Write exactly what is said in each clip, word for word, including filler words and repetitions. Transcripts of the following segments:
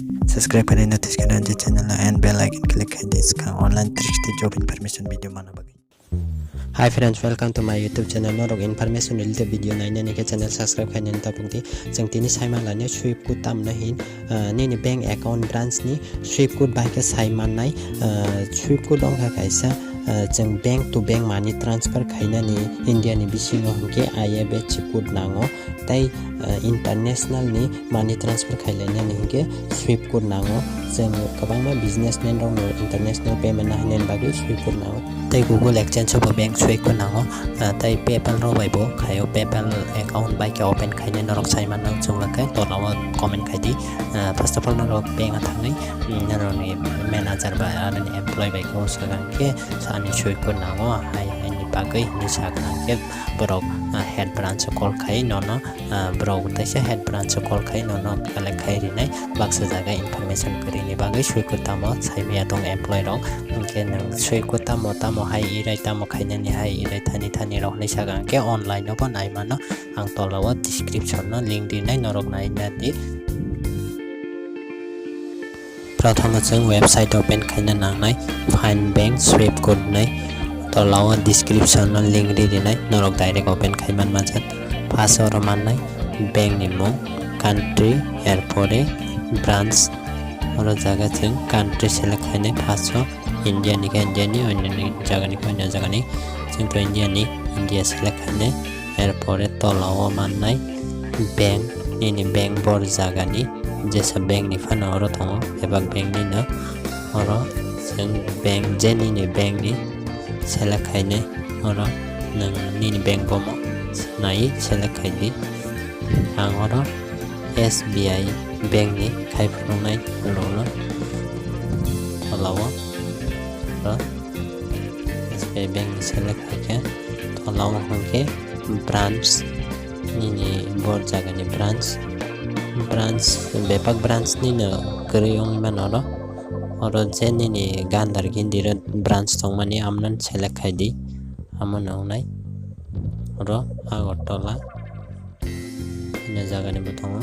Subscribe khaina notice khaina je channel and bell icon click khaina swkang online trick tei job information video mana bagwi. Hi friends, welcome to my YouTube channel. Norok information related video nainani khe channel subscribe khaina tapung di. Chwng tini saimang lani swift code tamna hin, ah, nini bank account branch ni swift code bai khe sai mannai, ah, swift code wngkha kaisa, ah, chwng bank to bank money transfer khainani India ni bisingo hinkhe I F S C code nango. Tei, eh, international ni money transfer khailainani hinkhe swift code nango. Chwng kwbangma businessman rokno international payment nahainani bagwi swift code nango. Tei Google Exchange o bo bank swift code nango. Eh, tei PayPal rok bai bo khaio, PayPal account bai khe open khainai norok sai mano chwng khe tola o comment khai di. Eh, first of all norok bank o thangwi, mm, norokni manager bai aroni employee bai khe o swkang khe ani swift code nango hai haini bagwi hinwi sakha khe borok, ah, head branch o call khai nono, ah, borok teisa head branch o call khai nono collect khai rinai baksa jaga information kwrwini bagwi swift code tamo sai maya tong employee rok. Hinkhe nwng swift code tamo tamo hai irai tamo khainani hai irai thani thani rok hinwi sakha hinkhe online o bo nai mano, ang tola o description o link rinai norok nai na di. Prothoma chwng website open khaina nangnai, Find Bank Swift Code hinwi. Tola o description o link ri rinai, norok direct open khai man manjak. First oro mannai bank ni mung, country, erpore branch. Oro jaga chwng country select khainai, first o India ni khe India ni, onyo ni jaga ni khe onyo jaga ni. Chwng to India ni, India select khainai. Erpore tola o mannai bank, nini bank bor jagani, jesa bank ni phano oro tongo, bebak bank ni no. Oro chwng bank, je nini bank ni select khainai, oro nwng nini bank bomo nai select khai di. Ang oro S B I bank ni khai phunuknai rwno tola o, oro S B I bank ni select khaikhe tola o hwnkhe branch nini bor jagani branch, branch bebak branch nino kwrwi wngwi mano oro, oro je nini Gandhargiri branch tongmani amno select khai di, amo no wngnai oro Agartala. Hwnwi jagani bo tongo.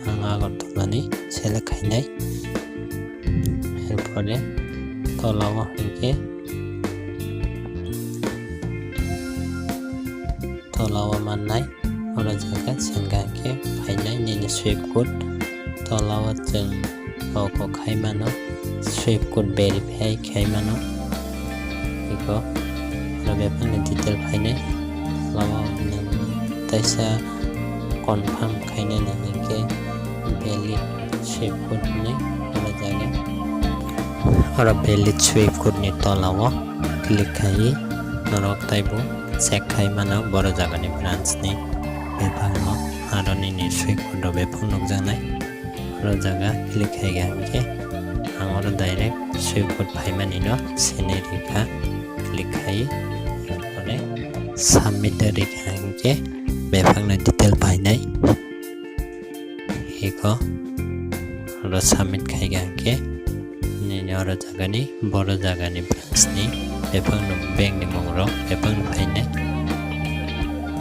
Ang Agartala ni select khainai. Erpore tola o hinkhe tola o mannai. Oro jaga chwng hinkhe phainai nini swift code. Tola o chwng oko khai mano, swift code verify khai mano. Eko oro bebak ni detail phainai. Tola o nwng teisa confirm khainani hinkhe valid swift code hinwi oro jaga. Oro valid swift code ni tola o click khai norok taibo check khai mano boro jagani branch ni bebak no. Aro nini swift code rok bebak nukjaknai. Oro jaga click khai ga hinkhe ang oro direct swift code phaimani no sene rikha, click khai, ore submit rikha hinkhe bebak no detail painai. Eko oro submit khai ga hinkhe nini oro jagani boro jagani branch ni bebak no bank ni mung rok bebak no phainai.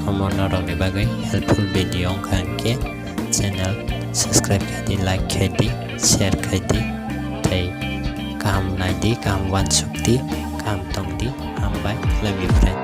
Omo norok ni bagwi helpful video wngkha hinkhe channel subscribe khai di, like khai di, share khai di, tei kaham nai di, kaham uansuk di, kaham tong di, hambai, love you friend.